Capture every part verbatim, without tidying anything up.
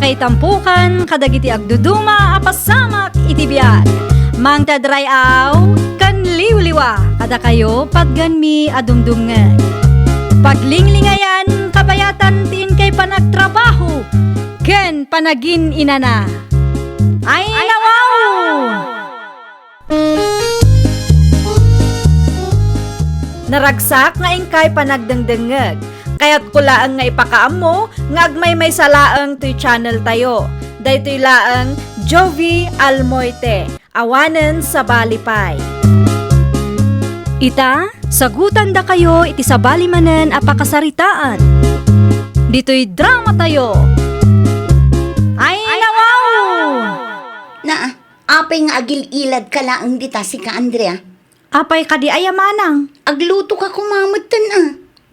Ay tampukan kadagiti agduduma a pasamak iti biag. Mangted ray-aw ken liwliwa kadakayo patgenmi a dumdumngeg. Paglinglingayan, kabayatan ti inkay panagtrabaho ken panagin-inana. Ay, nawaw! Naragsak nga inkay panagdengdengngeg. Kayatko laeng nga ipakaammo nga agmaymaysa laeng toy channel tayo. Daytoy laeng Jovi Almoite, awanen sabali pay. Ita, sagutandakayo iti sabali manen a pakasaritaan. Ditoy drama tayo. Ay, nawaw! Na, apay nga agil-iladka laeng dita sika, Andrea? Apay kadi aya manang? Aglutoka koma metten a.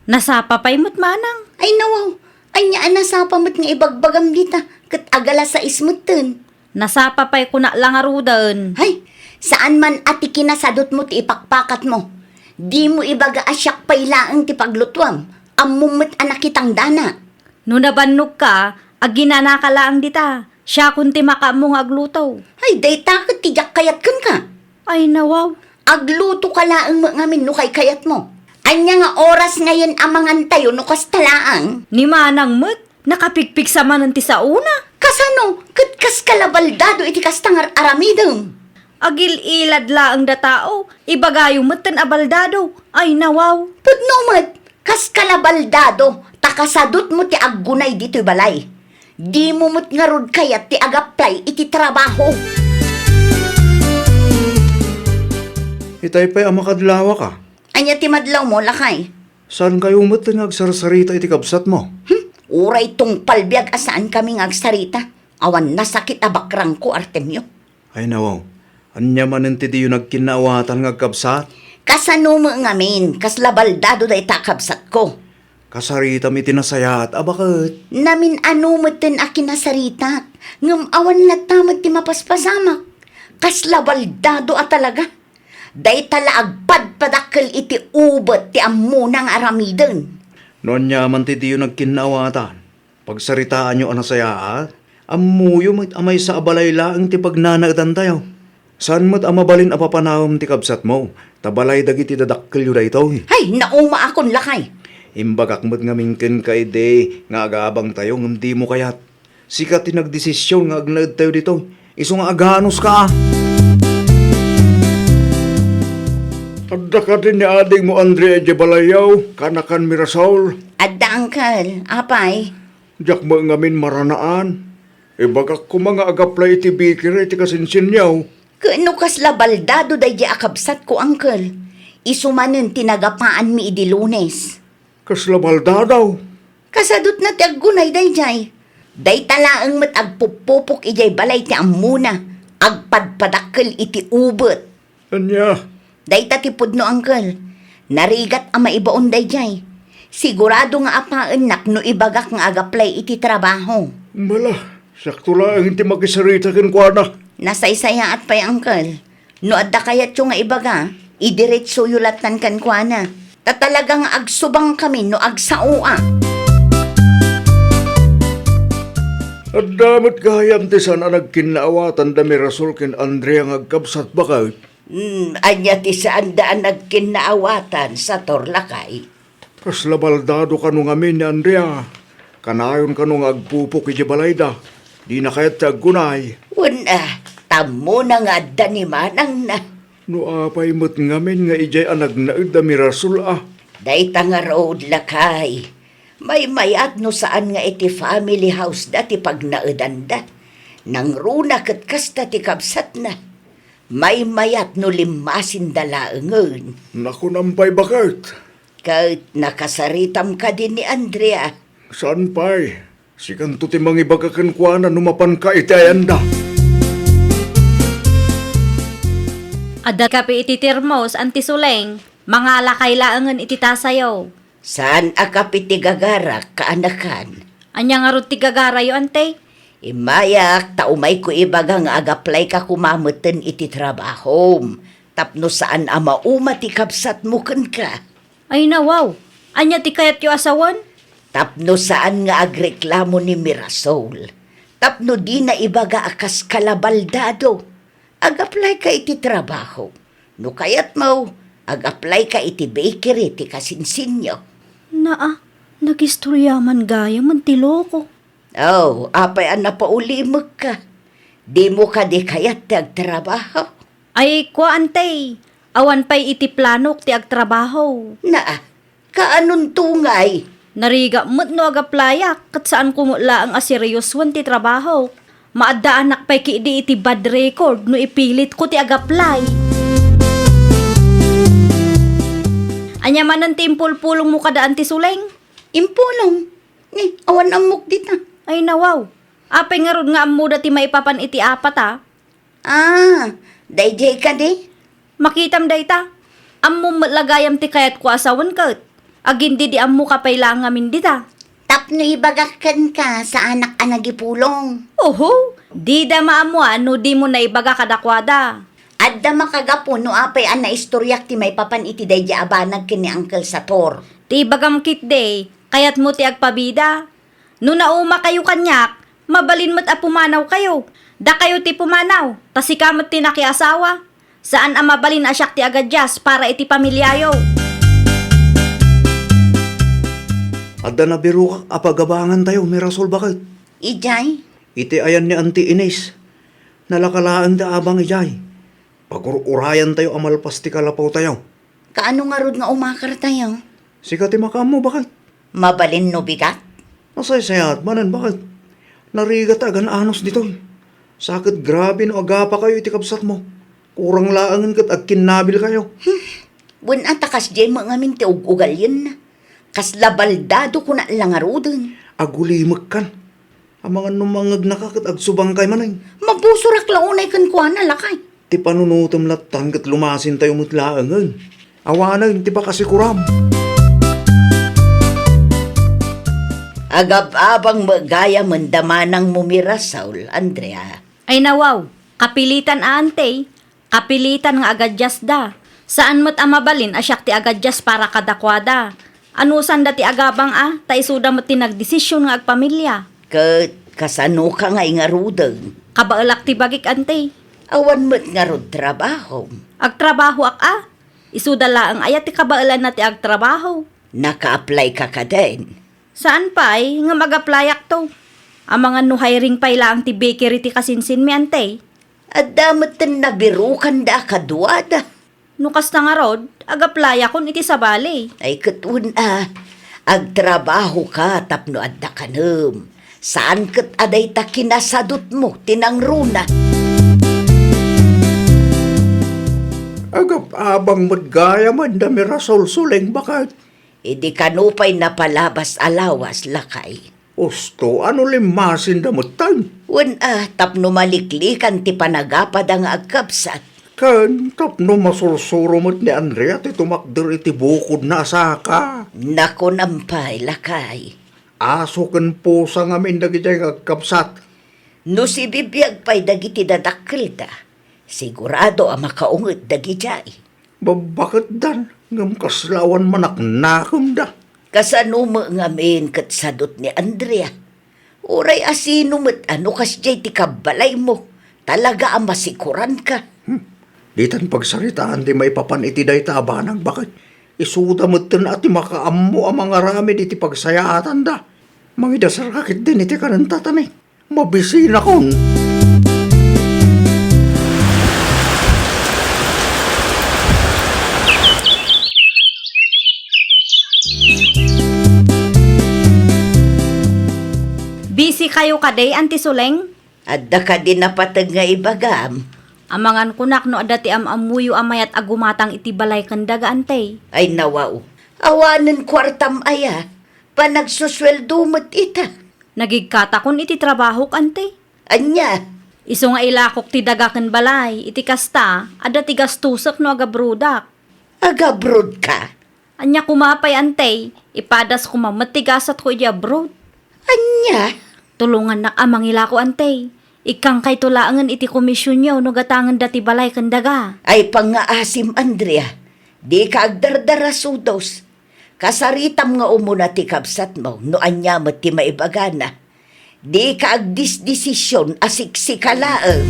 Nasapa pay met manang? Ay nawaw, ania a nasapa met nga ibagbagam dita, ket agalas sais metten. Nasapa pay kuna la ngaruden. Hay, saan man a ti kinasadutmo ti ipakpakatmo. Dimo ibaga a siak pay laeng ti paglutuam. Ammom met a nakitangdana. No nabannogka, aginanaka laeng dita. Siakon ti makaammo nga agluto. Hay, dayta ket ti diak kayat kenka. Ay, nawaw. Aglutoka laeng met ngamin no kaykayatmo. Ania nga oras ngayen a mangantayo no kasta laeng? Ni manang met, nakapigpigsa manen ti saona. Kasano? Ket kaska la baldado iti kasta nga ar-aramidem? Agil-ilad laeng da tao, ibagayo metten a baldado. Ay, nawaw. Pudno met, kaska la baldado, ta kasadutmo ti aggunay ditoy balay. Dimo met ngarud kayat ti agaplay iti trabaho. Itay pay a makadlawaka. Ania ti madlawmo, lakay? Saankayo met nga agsarsarita iti kabsatmo? Hmm, uray tungpal biag a saankami nga agsarita. Awan nasakit a bakrangko, Artemio. Ay nawaw, ania manen ti diyo nagkinnaawatan nga agkabsat? Kasano met ngamin, kasla baldado dayta a kabsatko? Kasaritam iti nasayaat a baket. Namin-ano metten a kinasaritak, ngem awan latta met ti mapaspasamak. Kasla baldado a talaga. Dayta la agpadpadakkel iti ubet ti ammona nga aramiden. No ania man ti diyo nagkinnaawatan, pagsaritaanyo a nasayaat. Ammoyo met a maysa a balay laeng ti pagnanaedantayo. Saan met a mabalin a papanaem ti kabsatmo, ta balay dagiti dadakkelyo daytoy. Hay, naumaakon, lakay. Imbagak met ngamin kenka idi nga agabangtayo ngem dimo kayat. Sika ti nagdesision nga agnaedtayo ditoy. Isu nga aganuska a. Adda kadi ni adingmo Andrea idiay balayyo, ken ni Mirasol? Adda, uncle. Apay? Diak met ngamin maranaan. Ibagak koma nga agaplay iti bikira iti kasinsinyo. Ket no kasla baldado daydiay a kabsatko, uncle, isu manen ti nagapaanmi idi Lunes. Kasla baldado? Kasadutna ti aggunay daydiay. Dayta laeng met agpuppupok idiay balay ti ammona, agpadpadakkel iti ubet. Ania? Dayta ti pudno, uncle. Narigat a maibaon daydiay. Sigurado nga apaennak no ibagak nga agaplay iti trabaho. Bala, siakto laeng ti makisarita kenkuana. Nasaysayaat pay, uncle. No adda kayatyo nga ibaga, idiretsoyo lattan kenkuana. Ta talaga nga agsubangkami no agsaoak. Adda met gayam ti saan a nagkinnaawatan da Mirasol ken Andrea nga agkabsat baket? Hmm, ania ti saanda a nagkinnaawatan, sator, lakay? Kasla baldado kano ngamin ni Andrea. Kanayon kano nga agpupok idiay balayda. Dina kayat ti aggunay. Wen a, ta ammona nga adda ni manangna. No apay met ngamin nga idiay a nagnaed da Mirasol a? Dayta ngarud, lakay. Maymayat no saan nga iti family house da ti pagnaedanda. Nangruna ket kasta ti kabsatna. Maymayat no limmasinda laengen. Nakunam pay baket. Ket nakasaritam kadi ni Andrea? Saan pay. Sikanto ti mangibaga kenkuana no mapanka iti ayanda. Adda kape iti termos, Auntie Suleng. Mangalakay laengen iti tasayo. Saan a kape ti gagarak, kaanakan? Ania ngarud ti gagarayo, Ante? Immayak, ta umayko ibaga nga agaplayka koma metten iti trabahom, tapno saan a mauma ti kabsatmo kenka. Ay, nawaw! Ania ti kayatyo a sawen? Tapno saan nga agreklamo ni Mirasol, Tapno dina ibaga a kas kalabaldado, ag-apply ka iti trabaho. No kayatmo, ag-apply ka iti bakery ti kasinsinyo. Naa, nagistorya man gayam ti loko. Oh, apay a napaulimekka? Dimo kadi kayat ti agtrabaho? Ay, kua, Ante, awan pay iti planok ti agtrabaho. Naa, kaanonto ngay? Narigat met no agaplayak, ket saanko met laeng a seriosoen ti trabaho. Maaddaanak pay ketdi iti bad record no ipilitko ti agaplay. Ania manen ti impulpulongmo kada Anti Suleng? Impulong? Ni, awan ammok dita. Ay, nawaw. Apay ngarud nga ammoda ti maipapan iti apat, a? Ah, daydiay kadi? Makitam dayta. Ammom met la gayam ti kayatko a sawen ket. Agin di di ammoka pay laeng ngamin dita. Tapno ibagak kenka, saanak a nagipulong. Oho, dida maammoan no dimo naibaga kadakuada. Adda makagapu no apay a naistoryak ti maipapan iti daydiay a banag ken ni Uncle Sator. Ti ibagam ketdi, kayatmo ti agpabida. No naumakayo kaniak, mabalin met a pumanawkayo. Dakayo ti pumanaw, ta sika met ti nakiasawa. Saan a mabalin a siak ti agadias para iti pamiliayo. Adda nabirokak a pagabangantayo, Mirasol, baket. Idiay? Iti ayan ni Anti Ines. Nalaka laeng ti abang idiay. Pagur-urayantayo a malpas ti kalapawtayo. Kaano ngarud nga umakartayo? Sika ti makaammo, baket. Mabalin no bigat? Nasaysayaat manen, baket. Narigat a agan-anos ditoy. Sa ket grabe no agapakayo iti kabsatmo. Kurang laengen ket agkinnabilkayo. Hmm. Wen a ta kasdiay met ngamin ti ug-ugalyenna. Kasla baldado kuna la ngaruden. Agulimekkan. Amangan no mangegnaka ket agsubangkay manen. Mabusorak la unay kenkuana, lakay. Ti panunotem lattan ket lumasintayo met laengen. Awanen ti pakasikuram. Agab-abang met gayam da manangmo, Mirasol, Andrea. Ay nawaw, kapilitan a, Ante. Kapilitan nga agadiasda. Saan met a mabalin a siak ti agadias para kadakuada. Anusanda ti agabang a, ta isuda met ti nagdesisyon nga agpamilia. Ket kasanoka ngay ngaruden? Kabaelak ti bagik, Ante. Awan met ngarud trabahom? Agtrabahoak a. Isuda laeng aya ti kabaelanna ti agtrabaho? Naka-apply ka kaden? Saan pay, ngem ag-applyak to. Amangan no hiring pay laeng ti bakery ti kasinsinmi, Ante. Adda metten nabirokanda a kaduada. No kasta ngarud, ag-applyakon iti sabali. Ay, ket wen a, agtrabahoka tapno adda kanem. Saan ket a dayta kinasadutmo ti nangruna. Agab-abang met gayam da Mirasol, Suleng, baket. Idi kano pay napalabas a lawas, lakay? Usto a no limmasinda metten. Wen a, tapno maliklikan ti panagapada nga agkabsat. Ken tapno masursuro met ni Andrea ti tumakder iti bukodna a saka. Nakunam pay, lakay. Aso ken pusa ngamin dagidiay nga agkabsat. No sibibiag pay dagiti dadakkelda, sigurado a makaunget dagidiay. Babbaketdan, ngem kasla awan manaknakemda. Kasano met ngamin ket sadut ni Andrea? Uray asino met a no kasdiay ti kabbalaymo, talaga a masikuranka. Hmm. Ditan pagsaritaan ti maipapan iti dayta a banag, baket. Isuda metten a ti makaammo a mangaramid iti pagsayaatanda. Mangidaserka ketdin iti kanenta, Tani. Mabisinakon. Busy kayo kadi, Anti Suleng? Adda kadi napateg nga ibagam? Amangan kunak no adda ti am-ammoyo a mayat a gumatang iti balay ken daga, Ante. Ay, nawaw. Awanen kuartam aya? Panagsusueldo met ita. Nagigkatakon iti trabahok, Ante. Ania? Isu nga ilakok ti daga ken balay, iti kasta, adda ti gastosek no agabrodak. Agabrodka? Ania koma pay, Ante, ipadas koma met ti gasatko iti abroad. Ania? Tulongannak a mangilako, Ante. Ikkangkayto laengen iti komisionyo no gatangenda ti balay ken daga. Ay, pangngaasim, Andrea. Dika agdardara, sudos. Kasaritam nga umuna ti kabsatmo no ania met ti maibagana. Dika agdisdesision a siksika laeng.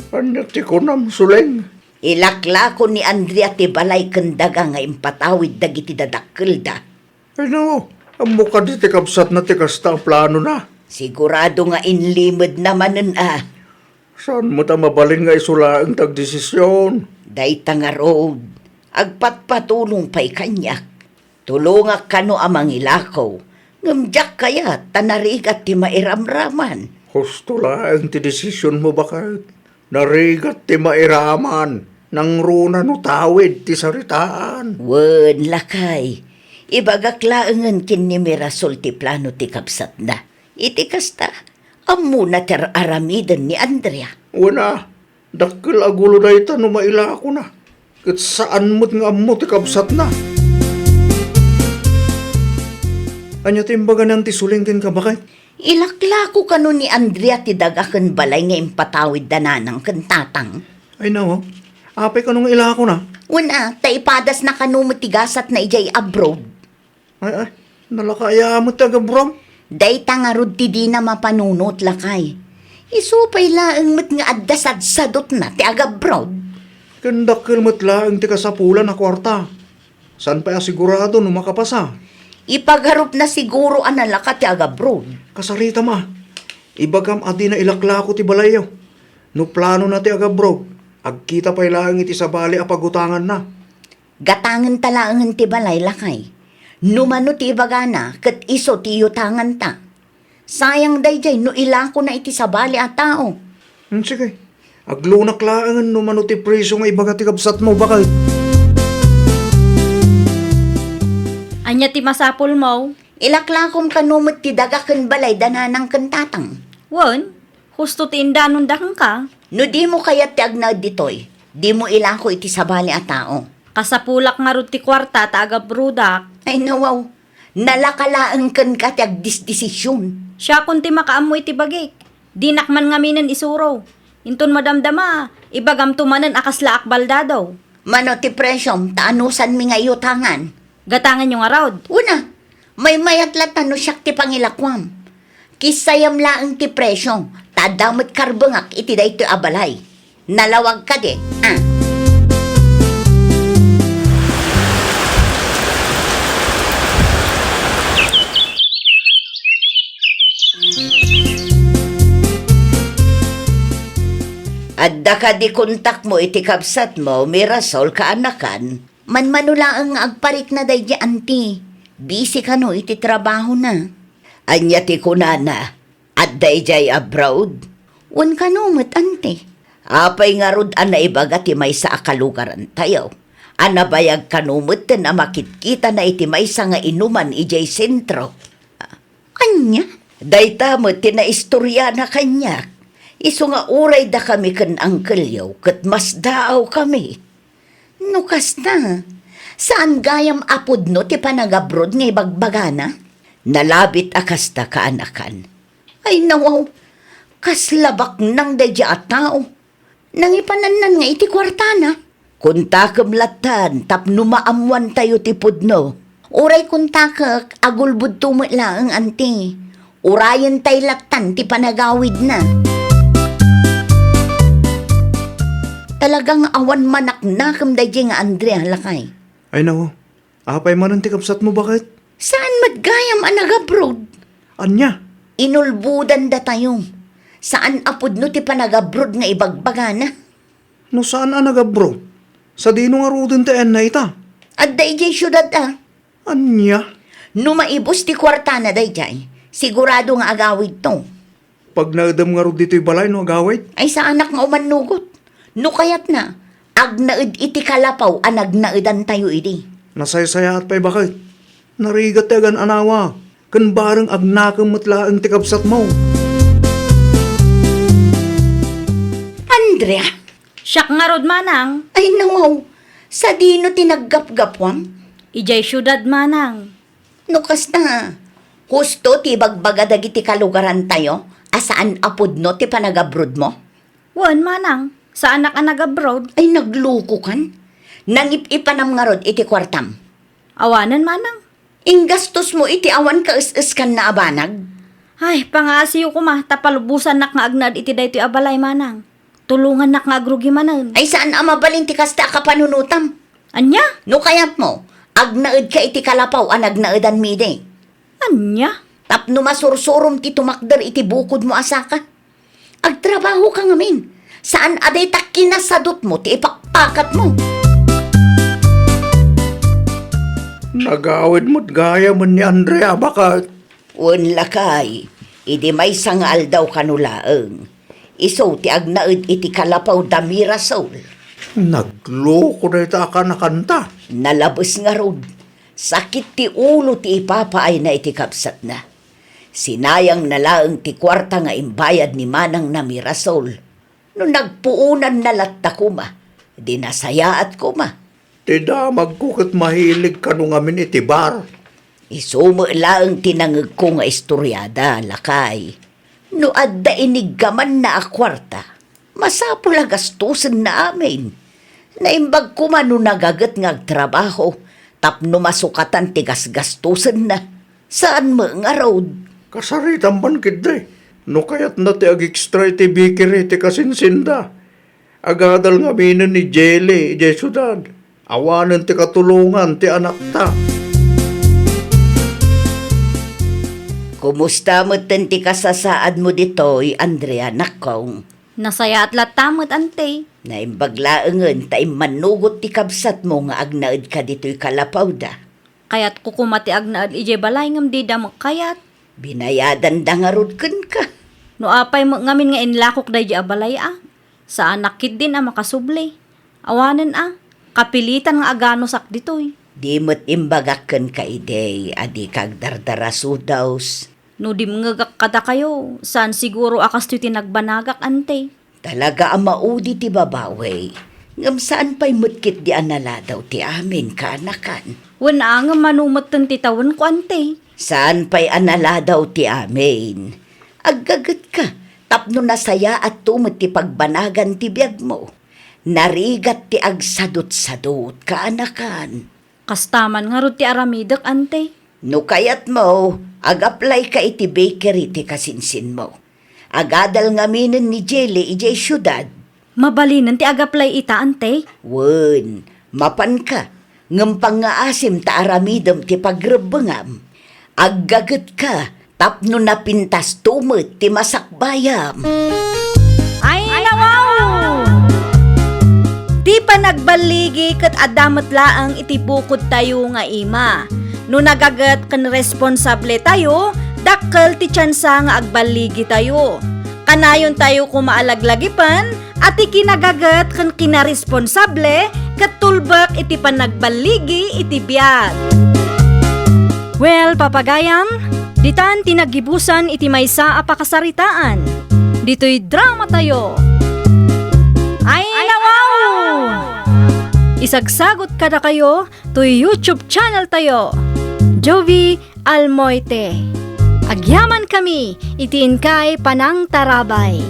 Ania ti kunam, Suleng? Ilaklako ni Andrea ti balay ken daga nga impatawid dagiti dadakkelda. Ay, no, ammo kadi ti kabsatna ti kasta a planona? Sigurado nga inlimedna manen a. Saan met a mabalin nga isu laeng ti agdesision? Dayta ngarud, agpatpatulong pay kaniak. Tulongak kano a mangilako, ngem diak kayat ta narigat ti mairamraman. Husto laeng ti desisionmo, baket. Narigat ti mairaman, nangruna no tawid ti saritaan. Wen, lakay, ibagak laengen ken ni Mirasol ti plano ti kabsatna. Iti kasta, ammona ti ar-aramiden ni Andrea. Wen a, dakkel a gulo dayta no mailakona. Ket saan met nga ammo ti kabsatna. Ania ti imbagana ti Suleng kenka, baket? Ilaklako kano ni Andrea ti daga ken balay nga impatawid da nanang ken tatang? Ay, nawa. Apay kano nga ilakona? Wen a, ta ipadasna kano met ti gasatna idiay abroad. Ay, ay, nalaka aya met ti agabroad? Dayta ngarud ti dina mapanunot, lakay. Isu pay laeng met nga adda sadsadutna ti agabroad. Ken dakkel met laeng ti kasapulan a kuarta. Saan pay a sigurado no makapasa? Ipagarupna siguro a nalaka ti agabroad. Kasaritam a, ibagam a dina ilaklako ti balayyo. No planona ti agabroad, agkita pay laeng iti sabali a pagutanganna. Gatangenta laengen ti balay, lakay. No mano ti ibagana, ket isu ti iyutanganta. Sayang daydiay no ilakona iti sabali a tao. Hmm, sige. Aglunak laengen no mano ti presio nga ibaga ti kabsatmo, baket. Ania ti masapulmo? Ilaklakom kano met ti daga ken balay da nanang ken tatang. Wen, husto ti indanonda kenka. No dimo kayat ti agnaed ditoy, dimo ilako iti sabali a tao. Kasapulak ngarud ti kuarta ta agabrodak. Ay, nawaw. Nalaka laeng kenka ti agdisdesision. Siakon ti makaammo iti bagik. Dinak man ngaminen isuro. Inton madamdama, ibagamto manen a kaslaak baldado. Mano ti presiom ta anusanmi nga iyutangan? Gatangenyo ngarud. Wen a, maymayat latta no siak ti pangilakuam. Kissayam laeng ti presio, ta adda met karbengak iti daytoy a balay. Nalawag kadi, a? Adda kadi kontakmo iti kabsatmo, Mirasol, kaanakan? Manmano laeng nga agparikna daydi anti. Busy kano iti trabahona. Ania ti kunana? Adda idiay abroad? Wen kano met, anti. Apay ngarud a naibaga ti maysa a kalugarantayo a nabayag kano metten a makitkitana iti maysa nga inuman idiay sentro? Ania? Dayta met ti naistoriana kaniak. Isu nga uray dakami ken angkelyo ket masdaawkami. No kasta, saan gayam a pudno ti panagabrod nga ibagbagana? Nalabit a kasta, kaanakan. Ay, nawaw, kasla baknang daydi a tao. Nangipanannan nga iti kuartana. Kontakem lattan tapno maammoantayo ti pudno. Uray kontakek, agulbodto met laeng, anti. Urayentay lattan ti panagawidna. Talaga nga awan manaknakem daydi nga Andrea, lakay. Ay, naku. Apay manen ti kabsatmo, baket? Saan met gayam a nagabroad? Ania? Inulbodan datayo. Saan a pudno ti panagabroad nga ibagbagana. No saan a nagabroad, sadino ngaruden ti ayanna ita? Adda idiay siudad a. Ania? No maibus ti kuartana daydiay, sigurado nga agawidto. Pagnaedem ngarud ditoy balay no agawid? Ay, saanak nga umannugot. No kayatna, agnaed iti kalapaw a nagnaedantayo idi. Nasaysayaat pay, baket. Narigat ti agan-anawa, ken bareng agnakem met laeng ti kabsatmo. Andrea! Siak ngarud, manang. Ay, nawaw. Sadino ti naggapgapuam? Idiay siudad, manang. No kasta, husto ti ibagbaga dagiti kalugarantayo a saan a pudno ti panagabrodmo? Wen, manang. Saanak a nagabroad. Ay, naglukokan. Nangip-ipanam ngarud iti kuartam. Awanen, manang. Ingastos mo iti awan kaes-eskanna a banag? Ay, pangaasiyo koma, ta palubosannak nga agnaed iti daytoy a balay, manang. Tulongannak nga agrugi manen. Ay, saan a mabalin ti kasta a kapanunotam. Ania? No kayatmo, agnaedka iti kalapaw a nagnaedanmi idi. Ania? Tapno masursurom ti tumakder iti bukodmo a saka. Agtrabahoka ngamin. Saan a dayta kinasadutmo ti ipakpakatmo. Nagawid met gayam ni Andrea, baket. Wen, lakay, idi maysa nga aldaw kano laeng, isu ti agnaed iti kalapaw da Mirasol. Nagloko dayta a kanakanta. Nalabes ngarud, sakit ti ulo ti ipapaayna iti kabsatna. Sinayangna laeng ti kuarta nga imbayad ni manangna Mirasol. No nagpuonanna latta koma, di nasayaat koma. Ti damagko ket mahilig kano ngamin iti bar. Isu met laeng ti nangegko nga istoriada, lakay. No adda iniggamanna a kuarta, masapul a gastosenna amin. Naimbag koma no nagaget nga agtrabaho tapno masukatan ti gasgastosenna. Saan met ngarud? Kasaritam man ketdi. No kayatna ti ag-extra iti bakery ti kasinsinda. Agadal ngaminen ni Jelly idiay siudad. Awanen ti katulongan ti anakta. Kumusta metten ti kasasaadmo ditoy, Andrea, nakkong? Nasayaat latta met, ante. Naimbag laengen ta immannugot ti kabsatmo nga agnaedka ditoy kalapawda. Kayatko koma ti agnaed idiay balay ngem dida met kayat. Binayadanda ngarud kenka. No apay met ngamin nga inlakok daydi a balay a, saanak ketdin a makasubli. Awanen a, kapilitan nga aganusak ditoy. Di met imbagak kenka idi a dika agdardarasudaws. No dimngegak kadakayo, saan siguro a kastoy ti nagbanagak, ante. Talaga a maudi ti babawi, ngem saan pay met ketdi a naladaw ti amin, kaanakan. Wen a, ngem mano metten ti tawenko, ante? Saan pay a naladaw ti amin. Aggagetka, tapno nasayaatto met ti pagbanagan ti biagmo. Narigat ti agsadutsadut, kaanakan. Kasta man ngarud ti aramidek, ante. No kayatmo, agaplayka iti bakery ti kasinsinmo. Agadal ngaminen ni Jelly idiay siudad. Mabalinen ti agaplay ita, ante? Wen, mapanka, ngem pangngaasim ta aramidem ti pagrebbengam. Aggagetka, tapno napintasto met ti masakbayam. Ay, nawaw! Ti panagballigi ket adda met laeng iti bukodtayo nga ima. No nagaget ken responsable tayo, dakkel ti tiansa nga agballigitayo. Kanayontayo koma a laglagipen a ti kinagaget ken kinaresponsable ket tulbek iti panagballigi iti biag. Well, papagayam, ditan ti naggibusan iti maysa a pakasaritaan. Ditoy dramatayo. Ay, nawaw! Isagsagot kadakayo toy YouTube channel tayo, Jovi Almoite. Agyaman kami iti inkay panangtarabay.